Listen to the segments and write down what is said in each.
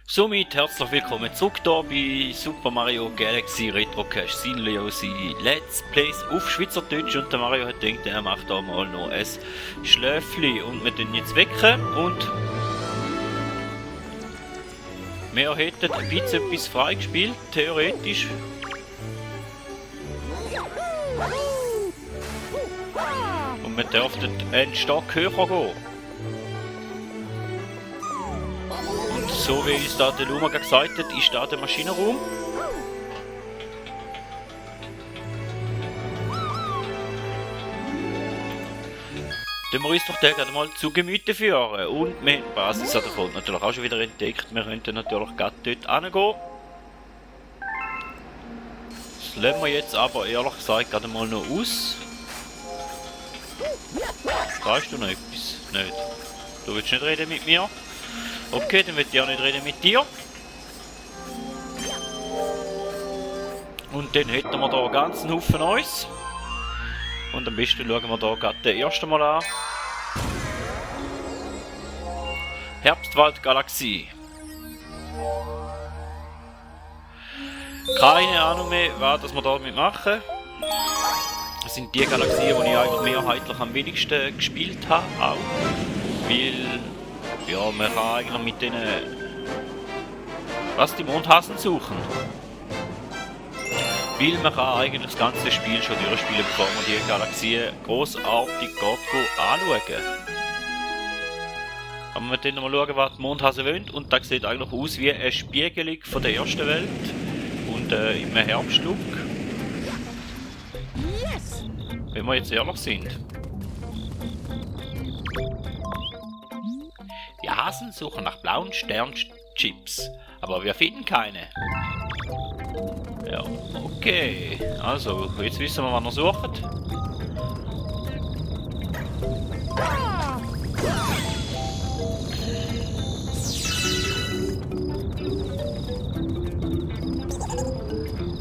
Somit herzlich willkommen zurück hier bei Super Mario Galaxy Retro Cache Sinnlose Let's Plays auf Schweizerdeutsch, und der Mario hat gedacht, er macht da mal noch ein Schläfli und wir tun jetzt wecken und wir hätten ein bisschen etwas freigespielt, theoretisch. Und wir dürften einen Stock höher gehen. So wie uns da der Luma gesagt hat, ist da der Maschinenraum. Dann wir uns doch den gerade mal zu Gemüte führen. Und wir haben die Basis davon natürlich auch schon wieder entdeckt. Wir könnten natürlich gerade dort hingehen. Das lassen wir jetzt aber ehrlich gesagt gerade mal noch aus. Weißt du noch etwas? Nicht. Du willst nicht reden mit mir? Okay, dann will ich auch nicht reden mit dir. Und dann hätten wir hier einen ganzen Haufen Neues. Und am besten schauen wir hier gerade den ersten mal an. Herbstwald-Galaxie. Keine Ahnung mehr, was wir damit machen. Das sind die Galaxien, die ich eigentlich mehrheitlich am wenigsten gespielt habe. Auch. Weil... ja, man kann eigentlich mit denen... die Mondhasen suchen. Weil man kann eigentlich das ganze Spiel schon durchspielen, bevor man die Galaxie grossartig anschauen. Aber wir dann mal schauen, was die Mondhasen wollen. Und das sieht eigentlich aus wie eine Spiegelung von der ersten Welt. Und im Herbstlook. Wenn wir jetzt ehrlich sind. Die Hasen suchen nach blauen Sternchips, aber wir finden keine. Ja, okay. Also, jetzt wissen wir, was wir suchen.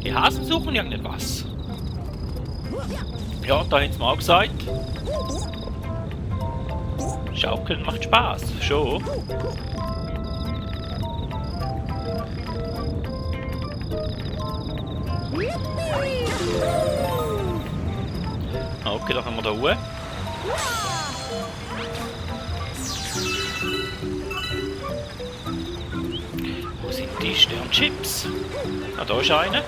Die Hasen suchen irgendetwas. Ja, da haben sie mir auch gesagt. Schaukeln macht Spaß, schon. Okay, da haben wir da Ruhe. Wo sind die Sternchips? Ah, da ist einer.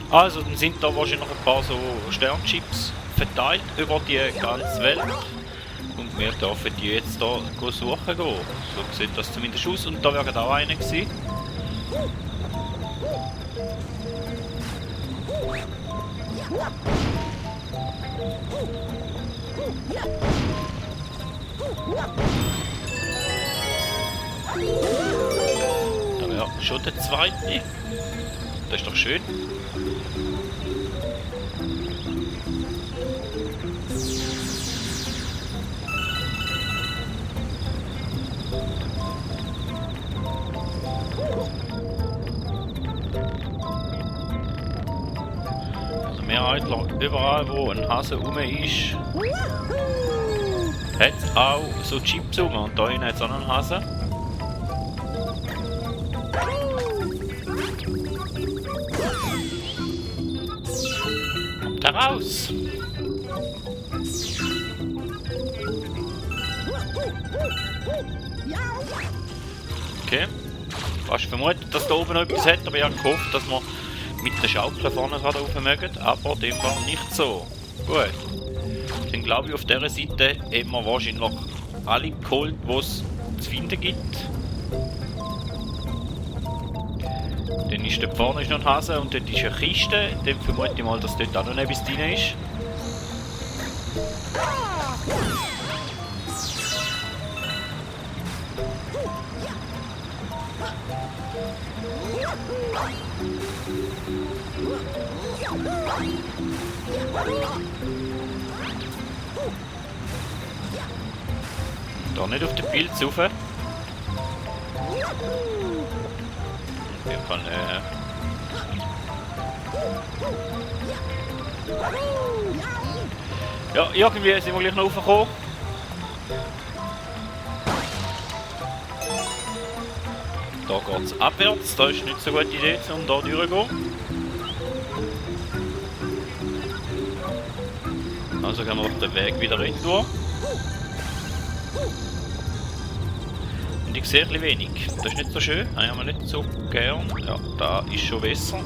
Also, dann sind da wahrscheinlich noch ein paar so Sternchips verteilt über die ganze Welt. Und wir dürfen die jetzt hier suchen gehen. So sieht das zumindest aus. Und da wäre auch einer gewesen. Da wäre schon der zweite. Das ist doch schön. Also mehrheitlich überall, wo ein Hase rum ist, hat es auch so Chips rum. Und da hinten hat es auch noch einen Hase. Raus! Okay. Fast vermutet, dass da oben noch etwas hat, aber ich habe gehofft, dass wir mit der Schaukel vorne rauf mögen, aber dem war nicht so. Gut. Dann glaube ich, auf dieser Seite haben wir wahrscheinlich alle geholt, die es zu finden gibt. Dann ist dort vorne noch ein Hase und dort ist eine Kiste. Dann vermute ich mal, dass dort auch noch etwas drin ist. Da nicht auf den Pilz rauf. In dem Fall, Ja, irgendwie sind wir gleich noch raufgekommen. Da geht es abwärts, das ist nicht so eine gute Idee, um da durchzugehen. Also gehen wir auf den Weg wieder retour. Und ich sehe ein bisschen wenig. Das ist nicht so schön, das haben wir nicht so gern. Ja, da ist schon besser.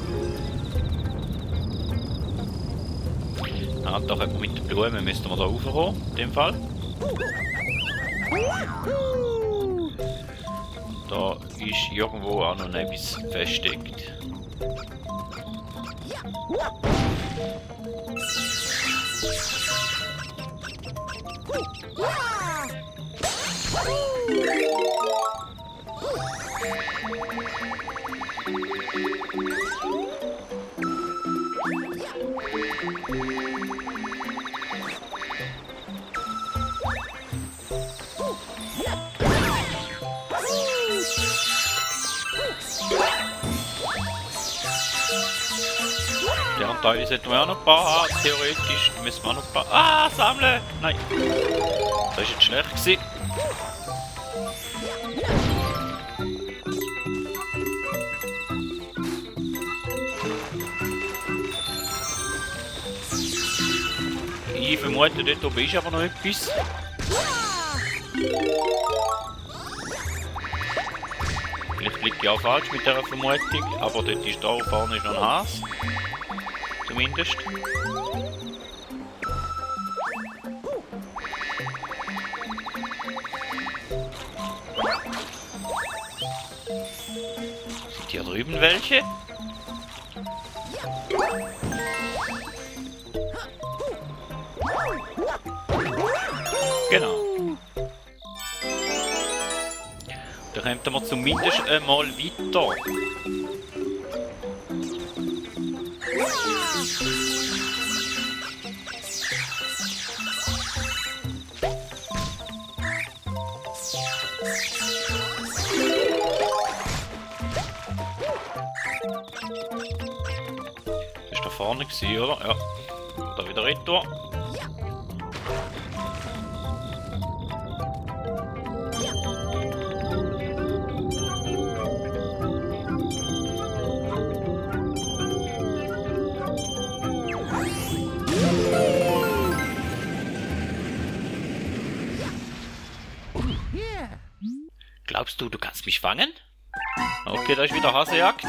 Ah, da können wir mit den Blumen müssten wir da raufkommen, in dem Fall. Da ist irgendwo auch noch etwas versteckt. Die Anteile sollten wir auch noch ein paar haben. Theoretisch müssen wir auch noch ein paar... Ah, sammeln! Nein! Das war jetzt schlecht gewesen. Ich vermute, dort oben ist aber noch etwas. Vielleicht liegt ich auch falsch mit dieser Vermutung, aber dort ist da vorne ist noch ein Has. Zumindest. Sind hier drüben welche? Genau. Da kommen wir zumindest einmal weiter. Das war da vorne, oder? Ja. Da wieder retour. Glaubst du, du kannst mich fangen? Okay, da ist wieder Hasejagd.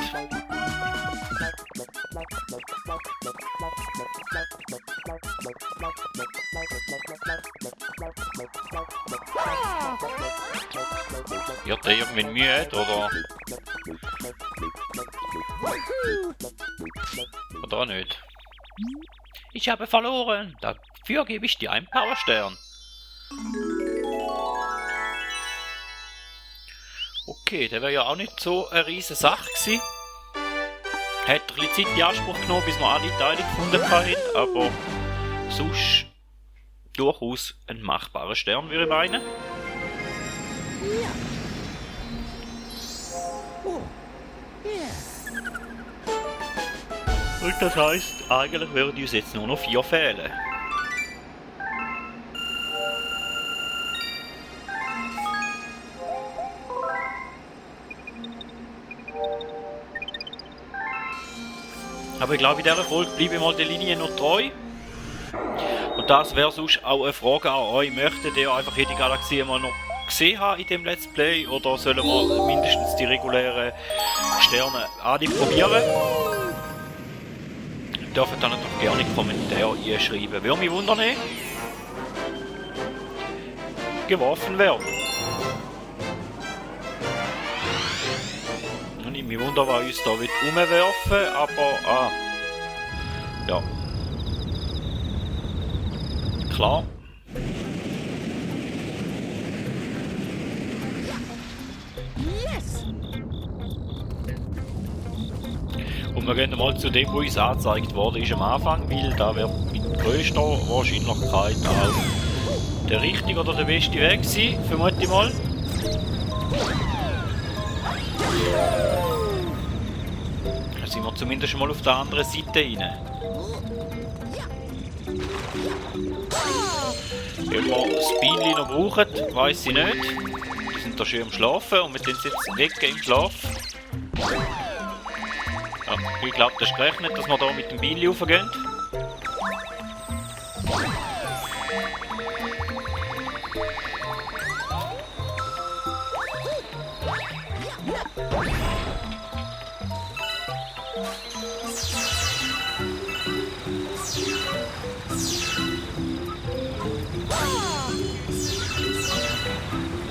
Wird der irgendwie müde, oder? Oder auch nicht? Ich habe verloren. Dafür gebe ich dir einen Powerstern. Okay, der wäre ja auch nicht so eine riesige Sache gewesen. Hat ein bisschen Zeit in Anspruch genommen, bis wir alle Teile gefunden haben, aber sonst durchaus ein machbarer Stern, würde ich meinen. Und das heisst, eigentlich würden uns jetzt nur noch 4 fehlen. Aber ich glaube, in dieser Folge bleibe ich mal der Linie noch treu. Und das wäre sonst auch eine Frage an euch. Möchtet ihr einfach jede Galaxie mal noch gesehen haben in dem Let's Play? Oder sollen wir mindestens die regulären Sterne probieren? Ihr dürft dann natürlich gerne in die Kommentare einschreiben. Würde mich wundern, geworfen werden. Mich wundern, was uns da umwerfen will, aber ja. Klar. Und wir gehen mal zu dem, wo uns angezeigt wurde, ist am Anfang, weil da wird mit größter Wahrscheinlichkeit auch der richtige oder der beste Weg sein, vermute ich mal. Da sind wir zumindest mal auf der anderen Seite rein. Ob wir das Bienchen noch brauchen, weiss ich nicht. Die sind da schön am Schlafen und wir tun sie jetzt wecken im Schlaf. Ja, ich glaube, das ist gerechnet, dass wir da mit dem Bienchen raufgehen.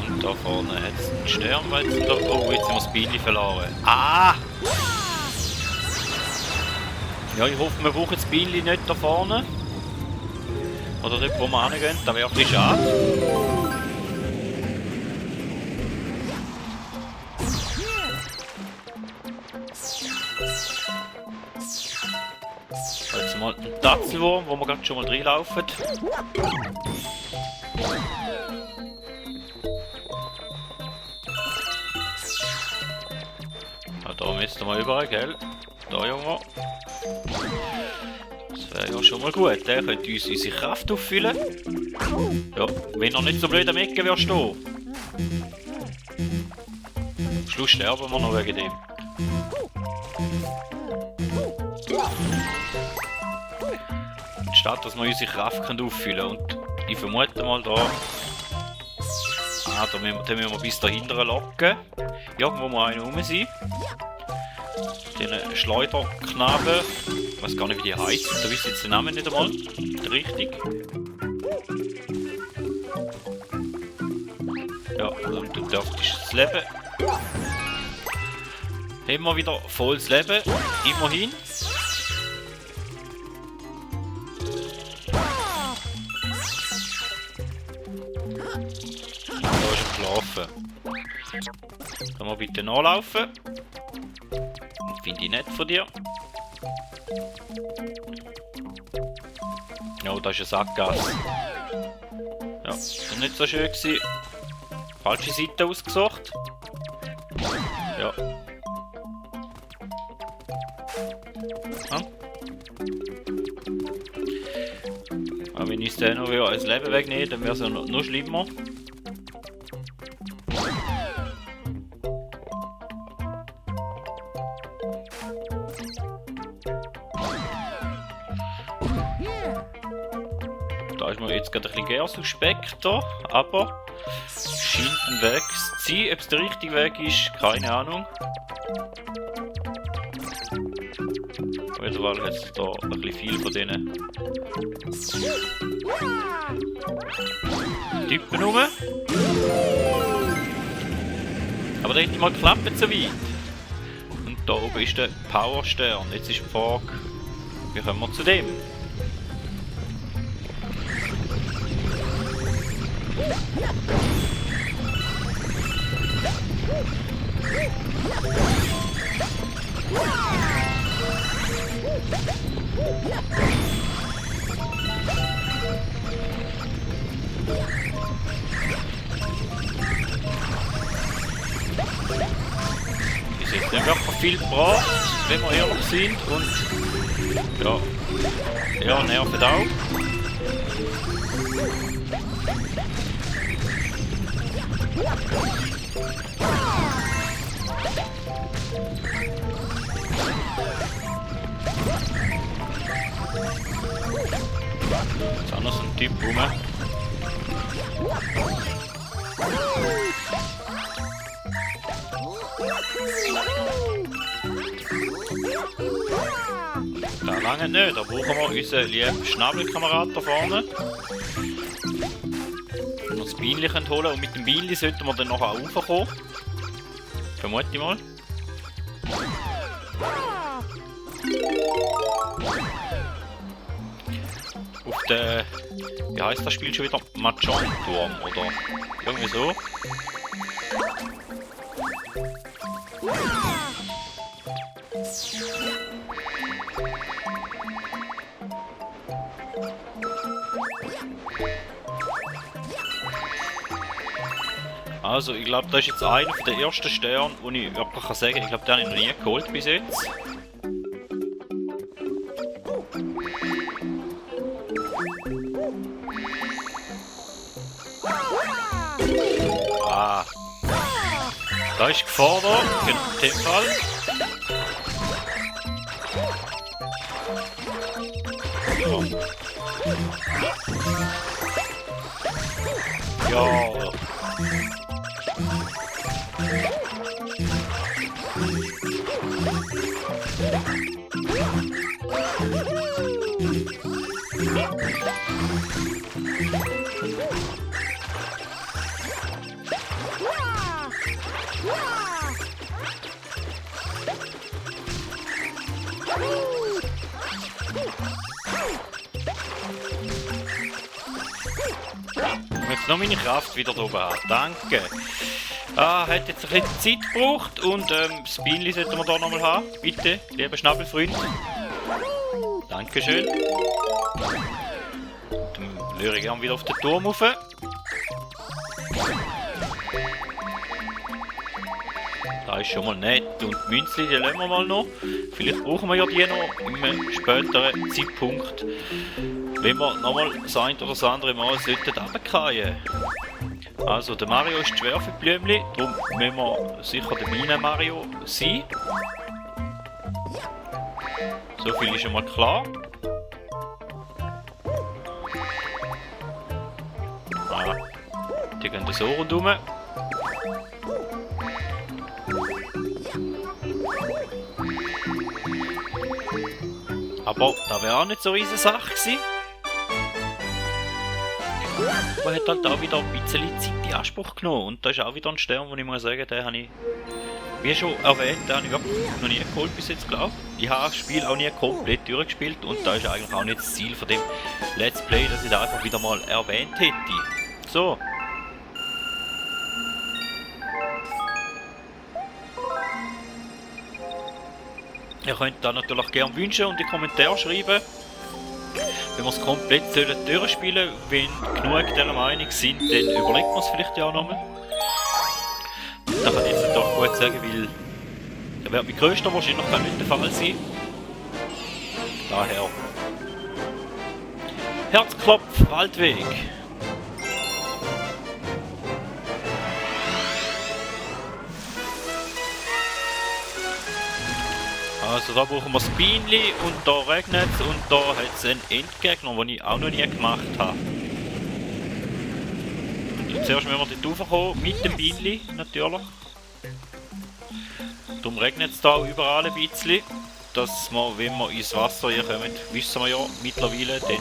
Und da vorne hat es einen Stern, weil jetzt da... Oh, jetzt haben wir das Bienchen verloren. Ah! Ja, ich hoffe, wir brauchen das Bienchen nicht da vorne. Oder dort, wo wir hingehen. Das wäre ein bisschen schade. Jetzt mal einen Tatzelwurm, wo wir gerade schon mal reinlaufen. Ja, da müssten wir überall, gell? Da, Junge. Das wäre ja schon mal gut. Der könnte uns unsere Kraft auffüllen. Ja, wenn er nicht so blöd am Ecken wäre stehen. Am Schluss sterben wir noch wegen dem. Statt dass wir unsere Kraft auffüllen können. Und ich vermute mal da. Ah, da müssen wir bis dahinter locken. Irgendwo muss einer rum sein. Den Schleuderknaben. Ich weiß gar nicht, wie die heißt. Da wisst ihr jetzt den Namen nicht einmal. Richtig. Ja, und du darfst das Leben. Haben wir wieder volles Leben. Immerhin. Da ist er geschlafen. Können wir bitte nachlaufen? Finde ich nett von dir. Ja, da ist ein Sackgasse. Ja, das war nicht so schön gewesen. Falsche Seite ausgesucht. Ja. Aber wenn ich es noch wieder als Leben wegnehme, dann wäre es ja noch schlimmer. Da ist mir jetzt gerade ein bisschen eher suspekt, aber es scheint ein Weg zu sein. Ob es der richtige Weg ist, keine Ahnung. Weil jetzt da ein bisschen viel von denen Typen rum. Aber da hätte mal geklappt so weit. Und da oben ist der Powerstern. Jetzt ist die Frage, wie kommen wir zu dem? Die sind dann wirklich viel gebracht, wenn wir ehrlich sind, und ja, nerven auch. Jetzt auch noch so ein Typ rum. Da lange nicht, da brauchen wir unseren lieben Schnabelkamerad da vorne. Wenn wir das Bienchen holen können, und mit dem Bienchen sollten wir dann nachher auch raufkommen. Vermute ich mal. Auf der, wie heisst das Spiel schon wieder? Mahjong-Turm oder irgendwie so. Also, ich glaube, das ist jetzt einer der ersten Sterne, wo ich wirklich kann sagen, ich glaube, den habe ich noch nie geholt bis jetzt. Da ist Gefahr da, in dem Fall. Ja. Ja. Jetzt noch meine Kraft wieder da oben haben. Danke. Ah, hat jetzt ein bisschen Zeit gebraucht und das Bienchen sollten wir da nochmal haben. Bitte, lieber Schnabelfreund. Dankeschön. Dann löre ich gerne wieder auf den Turm rauf. Da ist schon mal nett. Und die Münzli, die lassen wir mal noch. Vielleicht brauchen wir ja die noch in einem späteren Zeitpunkt. Wenn wir nochmal das ein oder das andere Mal sollten runterfallen. Also der Mario ist schwer für die Blümchen, darum müssen wir sicher der Bienen-Mario sein. So viel ist schon mal klar. Ah, die gehen so rundherum. Aber da wäre auch nicht so eine riesige Sache gewesen. Man hat halt auch wieder ein bisschen Zeit in Anspruch genommen. Und da ist auch wieder ein Stern, wo ich muss sagen, den habe ich, wie schon erwähnt, den habe ich wirklich noch nie geholt bis jetzt, glaube ich. Ich habe das Spiel auch nie komplett durchgespielt und da ist eigentlich auch nicht das Ziel von dem Let's Play, dass ich da einfach wieder mal erwähnt hätte. So. Ihr könnt da natürlich gerne Wünsche und die Kommentare schreiben. Wenn wir es komplett durchspielen sollen, wenn genug dieser Meinung sind, dann überlegt man es vielleicht ja auch nochmal. Da kann ich jetzt doch gut sagen, weil das wird mit größter Wahrscheinlichkeit nicht der Fall sein. Daher. Herzklopf, Waldweg. Also da brauchen wir das Bienchen und da regnet es und da hat es einen Endgegner, den ich auch noch nie gemacht habe. Und zuerst müssen wir dort raufkommen, mit dem Bienchen natürlich. Darum regnet es da überall ein bisschen, dass wir, wenn wir ins Wasser hier kommen, wissen wir ja mittlerweile, dann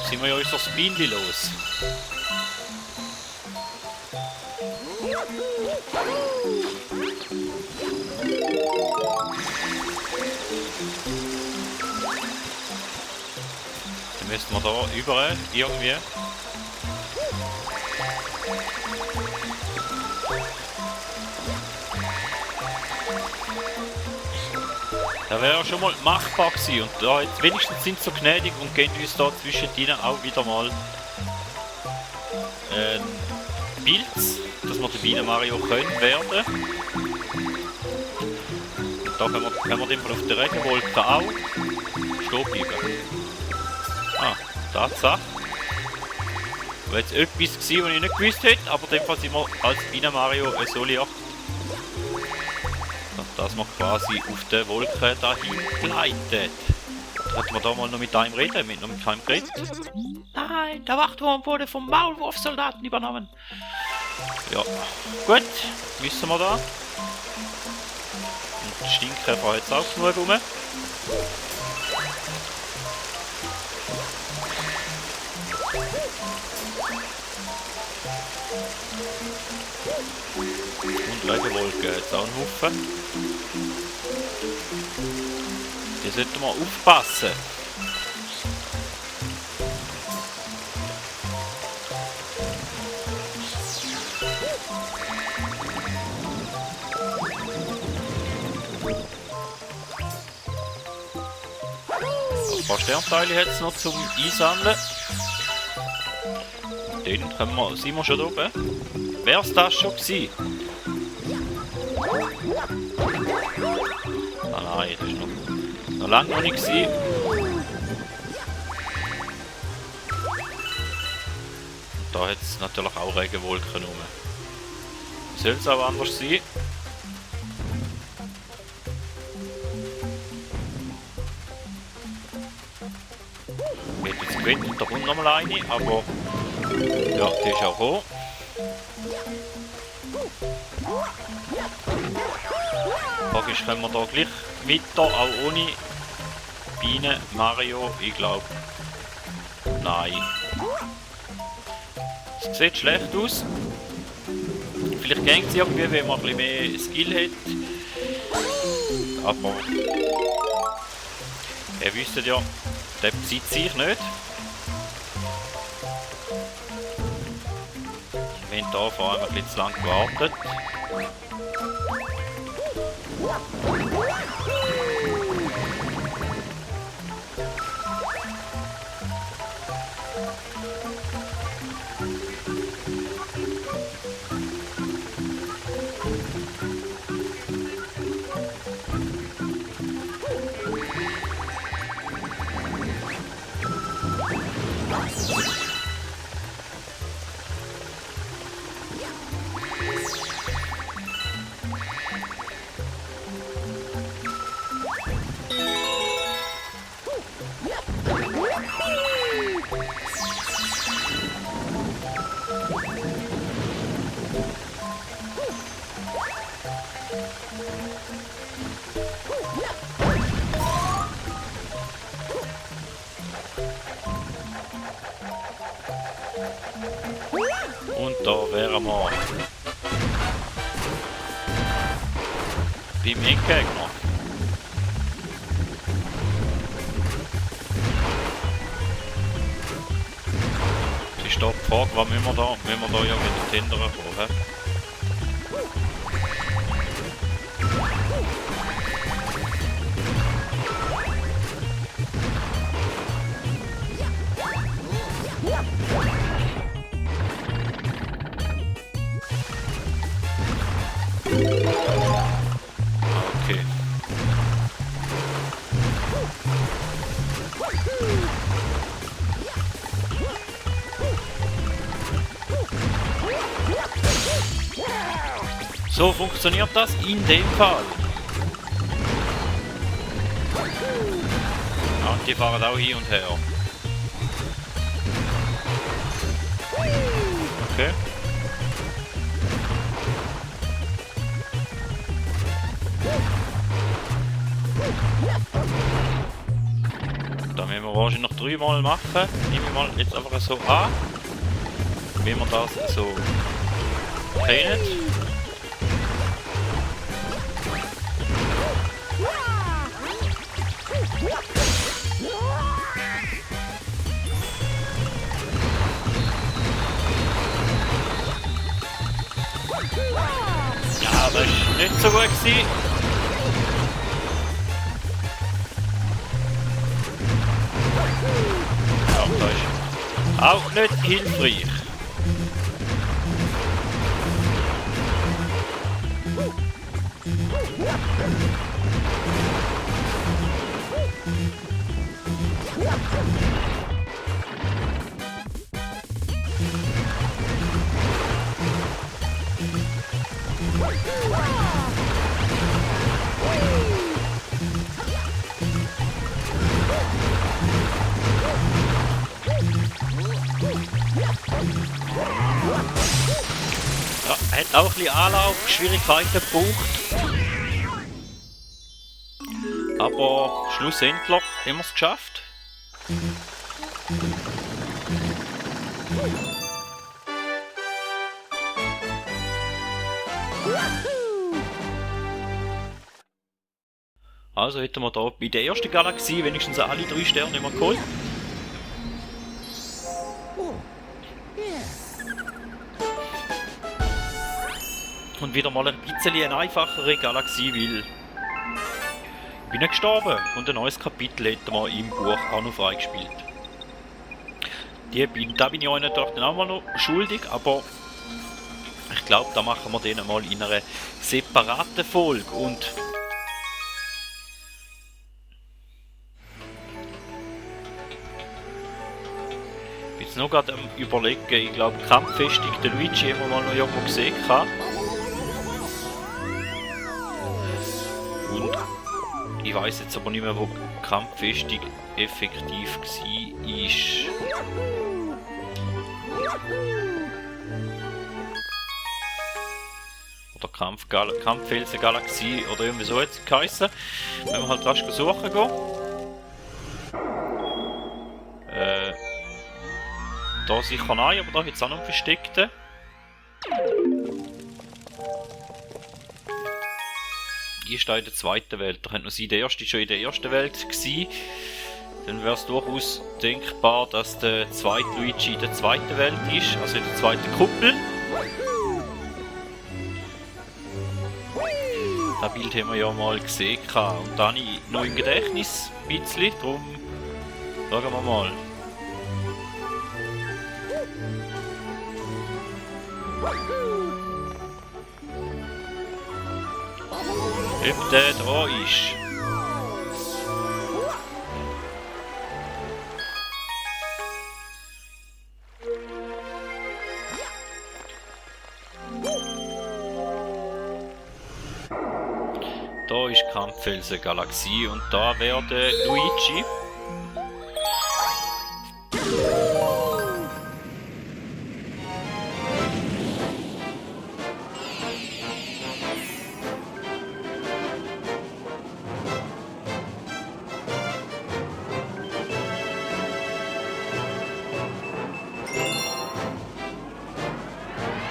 sind wir ja unser Bienchen los. Dann müssen wir da überall irgendwie. Da wäre ja schon mal machbar gewesen und da jetzt wenigstens sind sie so gnädig und geben uns da zwischen ihnen auch wieder mal Pilz, dass wir die Bienen-Mario können werden. Und da können wir dem auf der Regenwolke auch stehen bleiben. Ah, Tatsache. War jetzt etwas gewesen, was ich nicht gewusst hätte, aber in dem Fall sind wir als Bienen-Mario so leicht, dass man quasi auf der Wolke dahin gleitet. Hätten wir da mal noch mit einem reden, mit noch mit keinem geredet? Nein, der Wachtwurm wurde vom Maulwurfsoldaten übernommen. Ja, gut, wissen wir da. Und die Stinkkäfer hat jetzt auch genug rum. Und Regenwolke hat jetzt auch einen Haufen. Hier sollten wir aufpassen. Ein paar Sternteile hat es noch zum Einsammeln. Und dann sind wir schon da oben. Wär's das schon gewesen? Ah nein, das ist noch lange noch nicht gewesen. da hat es natürlich auch Regenwolken rum. Soll es auch anders sein? Geht jetzt gewinnt und da kommt nochmal eine, aber ja, die ist auch hoch. Die Frage ist, können wir da gleich weiter, auch ohne Biene, Mario? Ich glaube, nein. Es sieht schlecht aus. Vielleicht geht es irgendwie, wenn man ein bisschen mehr Skill hat. Aber ihr wisst ja, der bezieht sich nicht. Wir haben hier vor allem ein bisschen zu lange gewartet. Und da wären wir beim Endgegner. Es ist da die Frage, was müssen wir da? Müssen wir da ja wieder die Hindern kommen? Okay. So funktioniert das in dem Fall. Ja, und die fahren auch hin und her. Okay. Da müssen wir wahrscheinlich noch 3-mal machen. Nehmen wir mal jetzt einfach so an, wie wir das so kennen. Ja, das ist nicht so gut gewesen. Ja, das ist auch nicht hilfreich. Ja, hat auch ein bisschen Anlaufschwierigkeiten gebraucht. Aber schlussendlich haben wir es geschafft. Also hätten wir da bei der ersten Galaxie wenigstens alle 3 Sterne immer geholt. Und wieder mal ein bisschen eine einfachere Galaxie, weil ich bin nicht gestorben und ein neues Kapitel hätten wir im Buch auch noch freigespielt. Da bin ich euch natürlich dann auch mal noch schuldig, aber ich glaube, da machen wir den mal in einer separaten Folge. Und jetzt noch gerade am Überlegen. Ich glaube, Kampffestung, der Luigi haben wir mal noch irgendwo gesehen. Und ich weiß jetzt aber nicht mehr, wo Kampffestung effektiv war. Oder Kampffelsengalaxie oder irgendwie so jetzt geheißen. Wenn wir halt rasch suchen gehen. Da sicher nein, aber da hat es auch noch einen versteckten. Hier steht in der zweiten Welt. Da könnte noch sein, der erste schon in der ersten Welt gewesen. Dann wäre es durchaus denkbar, dass der zweite Luigi in der zweiten Welt ist, also in der zweiten Kuppel. Das Bild haben wir ja mal gesehen. Und dann habe ich noch im Gedächtnis ein bisschen, darum schauen wir mal. Ob der da ist. Da ist Kampffelsengalaxie und da wäre der Luigi.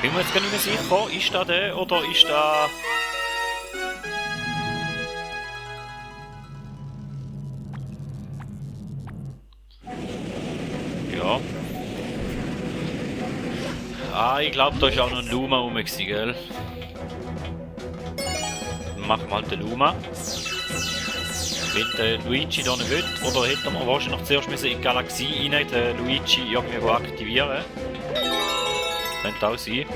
Bin mir jetzt gar nicht mehr sicher, ist da der oder ist da... Ja. Ah, ich glaube, da ist auch noch ein Luma rum, gell? Dann machen wir halt den Luma. Wenn der Luigi da nicht will, oder hätten wir wahrscheinlich zuerst in die Galaxie rein, den Luigi irgendwie aktivieren. Könnte auch sein.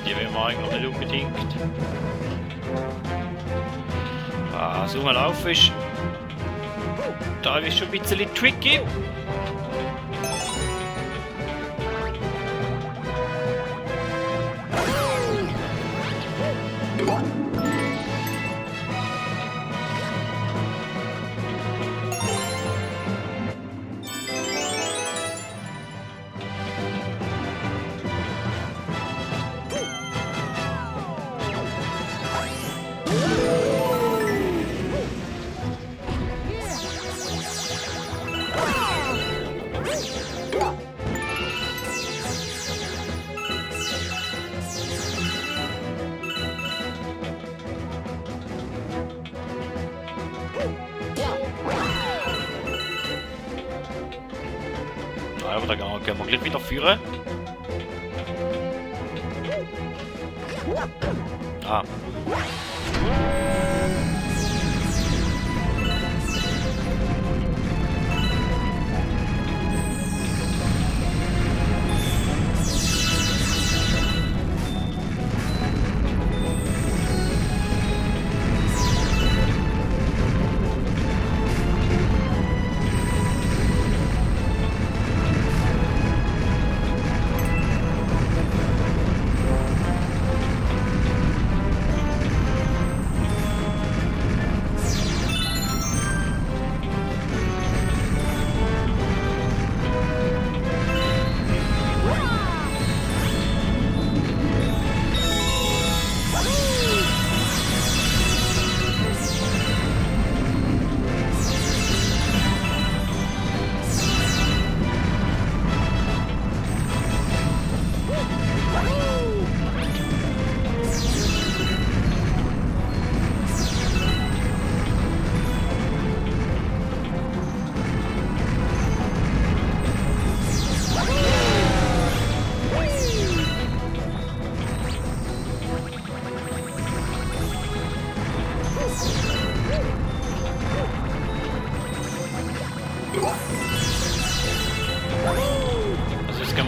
Die wollen wir eigentlich nicht unbedingt. Ah, so mal auf ist. Da ist schon ein bisschen tricky. Aber da können wir gleich wieder führen. Ah.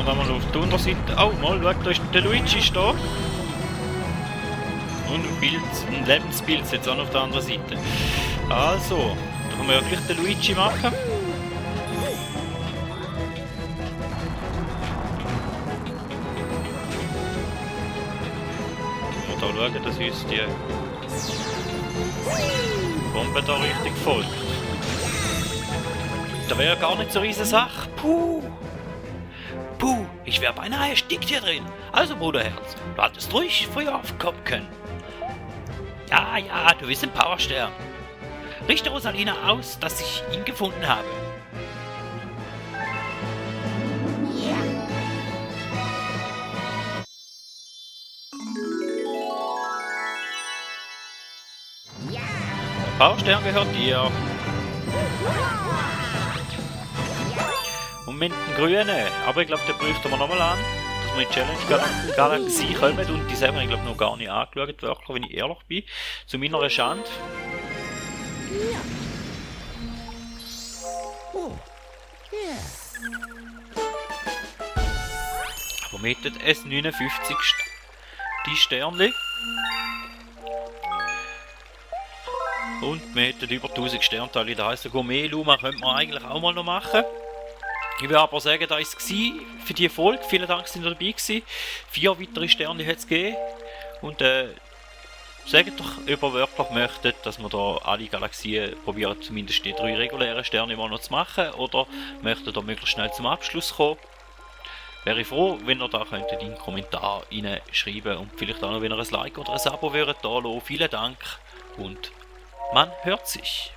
wir da mal auf die Unterseite. Oh, mal, schau, da ist der Luigi ist da. Und ein Lebensbild jetzt auch noch auf der anderen Seite. Also, da können wir ja gleich den Luigi machen. Da schauen, dass uns die Bombe da richtig folgt. Da wäre ja gar nicht so eine riesige Sache. Puh! Puh, ich wäre beinahe erstickt hier drin. Also, Bruderherz, du hattest ruhig früher aufkommen können. Ja, ja, du bist ein Powerstern. Richte Rosalina aus, dass ich ihn gefunden habe. Der Powerstern gehört dir. Und mit dem Grünen, aber ich glaube, den prüfen wir nochmal an, dass wir in die Challenge Galaxie kommen und die selber, ich glaube, noch gar nicht angeschaut, wirklich, wenn ich ehrlich bin. Zu meiner Schande. Aber wir hätten S59 die Sternli. Und wir hätten über 1000 Sternteile. Das heisst, Gourmet-Luma könnte man eigentlich auch mal noch machen. Ich will aber sagen, da war es für die Folge. Vielen Dank, dass ihr dabei gewesen. 4 weitere Sterne hat es gegeben. Und sagt doch, ob ihr wirklich möchtet, dass wir da alle Galaxien probieren, zumindest die 3 regulären Sterne mal noch zu machen. Oder möchtet ihr möglichst schnell zum Abschluss kommen. Wäre ich froh, wenn ihr da könntet in den Kommentar schreiben und vielleicht auch noch, wenn ihr ein Like oder ein Abo würdet da lassen. Vielen Dank und man hört sich.